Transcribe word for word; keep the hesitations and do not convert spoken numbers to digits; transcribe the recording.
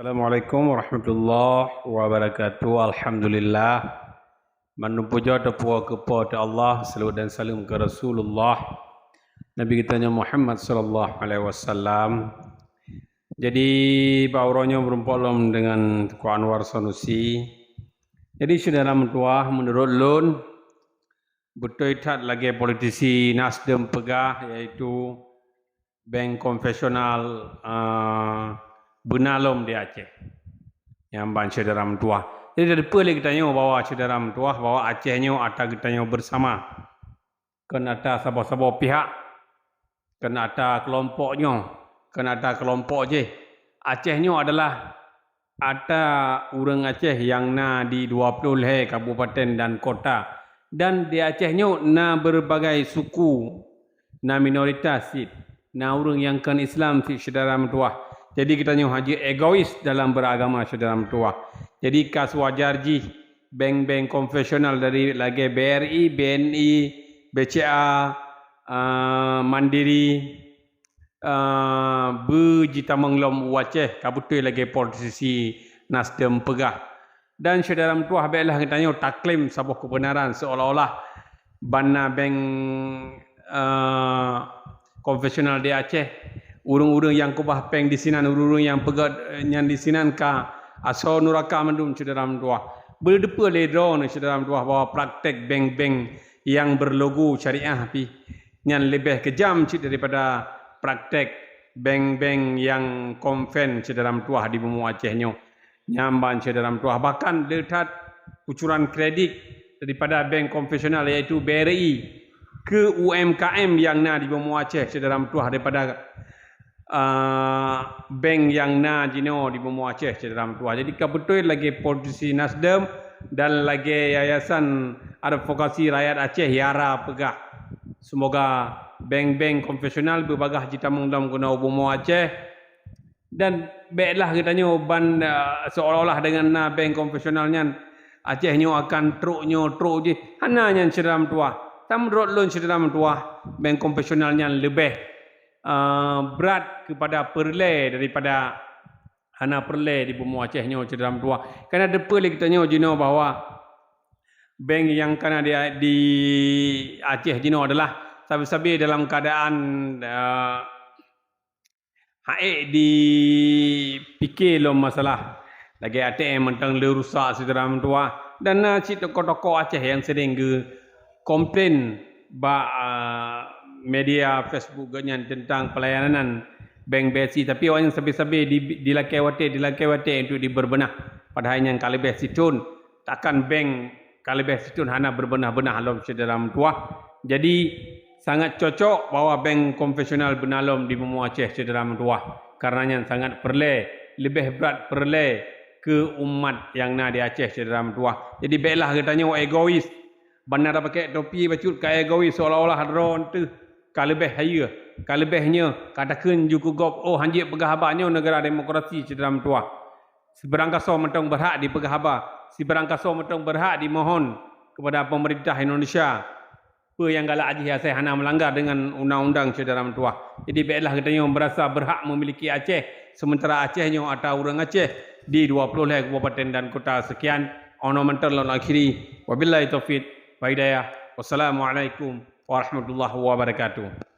Assalamualaikum warahmatullahi wabarakatuh. Alhamdulillah. Mandum puja teupuwoe keu Po teu Allah, seulaweuet dan saleuem keu Rasulullah, Nabi geutanyoe Muhammad sallallahu alaihi wasallam. Jadi, bak uroe nyoe meurumpok lom deungon Teungku Anwar Sanusi. Jadi, syedara meutuwah, meunurot lôn, beutôi that lagée politisi Nasdem peugah, yaitu bank konvensional, eh, beuna lom di Aceh. Nyan ban syedara meutuwah. Jadi, tateupeue lé geutanyoe bahwa syedara meutuwah, bahwa Aceh nyoe ata geutanyoe bersama. Kon ata saboh-saboh pihak, kon ata keulompok nyoe, kon ata keulompok jéh. Aceh nyoe adalah ata ureuëng Aceh nyang na di dua puluh lhée kabupaten dan kota. Dan di Aceh nyoe na berbagai suku, na minoritas cit, na ureuëng nyang kon Islam cit, syedara meutuwah. Jadi, geutanyoe hana jeuet egois dalam beragama, syedara meutuwah. Jadi, ka seuwajar jih bank-bank konvensional dari lagée B R I, B N I, B C A, ah, Mandiri, ah, beujitamong lom u Aceh, ka beutôi lagée politisi Nasdem peugah. Dan syedara meutuwah, bék lah geutanyoe taklaim saboh keubeunaran seolah-olah ban na bank, eh, konvensional di Aceh. Ureuëng-ureuëng nyang keubah péng disinan, ureuëng-ureuëng nyang peugét, eh, nyan disinan ka asoe nuraka mandum, syedara meutuwah. Beuteupeue lé droeneuh, syedara meutuwah, bahwa praktek bank-bank nyang berlogo syariah pih nyan leubeh keujam cit daripada praktek bank-bank nyang konven, syedara meutuwah, di bumoe Aceh nyoe. Nyan ban syedara meutuwah, bahkan le that kucuran kredit daripada bank konvensional, yaitu B R I, keu U M K M nyang na di bumoe Aceh, syedara meutuwah, daripada, ah, bank nyang na jinoe di bumoe Aceh, syedara meutuwah. Jadi, ka beutôi lagée politisi Nasdem dan lagée Yayasan Advokasi Rakyat Aceh, YARA, peugah, seumoga bank-bank konvensional beubagaih jitamong lom keunoe u bumoe Aceh. Dan bék lah geutanyoe ban, eh, seolah-olah deungon na bank konvensional nyan, Aceh nyoe akan trok nyoe trok jih. Hana nyan, syedara meutuwah. Tam meunurot lôn, syedara meutuwah, bank konvensional nyan leubeh, eh, brat keupada peureulée daripada hana peureulée di bumoe Aceh nyoe, syedara meutuwah. Kana teupeue lé geutanyoe jinoe bahwa bank nyang kana di, di Aceh jinoe adalah sabe-sabe dalam keuadaan, eh, hana ék jipike lom masalah lagée A T M mantong le rusak, syedara meutuwah, dan na cit toko-toko Aceh nyang sering geukomplain bak, ah, media Facebook geuh nyan teuntang peulayanan bank B S I, tapi awaknyan sabe-sabe di, dilakée watée, dilakée watée untuk dibeureubeunah, padahai nyan ka leubeh sithon, takkan bank ka leubeh sithon hana beureubeunah-beunah lom, syedara meutuwah. Jadi, sangat cocok bahwa bank konvensional beuna lom di bumoe Aceh, syedara meutuwah, kareuna nyan sangat peureulée, leubeh brat peureulée keu umat nyang na di Aceh, syedara meutuwah. Jadi, bék lah geutanyoe egois. Ban na tapakée topi bacut ka egois, seolah-olah droe teuh ka leubeh hayeue, ka leubeh nyoe, ka takheun ju keu gob, oh, hana jeuet peugah haba, nyoe neugara demokrasi, syedara meutuwah. Sibarang kasoe mantong beurhak dipeugah haba, sibarang kasoe mantong beurhak dimohon keupada peumeurintah Indonesia peue nyang galak jih asai hana meulanggar deungon undang-undang, syedara meutuwah. Jadi, bék lah geutanyoe meurasa beurhak meumiliki Aceh, seumeuntara Aceh nyoe ata ureuëng Aceh di dua puluh lhée kabupaten dan kota. Seukian, 'oh noe mantong lôn akhiri. Wabillahi taufiq wal hidayah. Wassalamualaikum warahmatullahi wabarakatuh.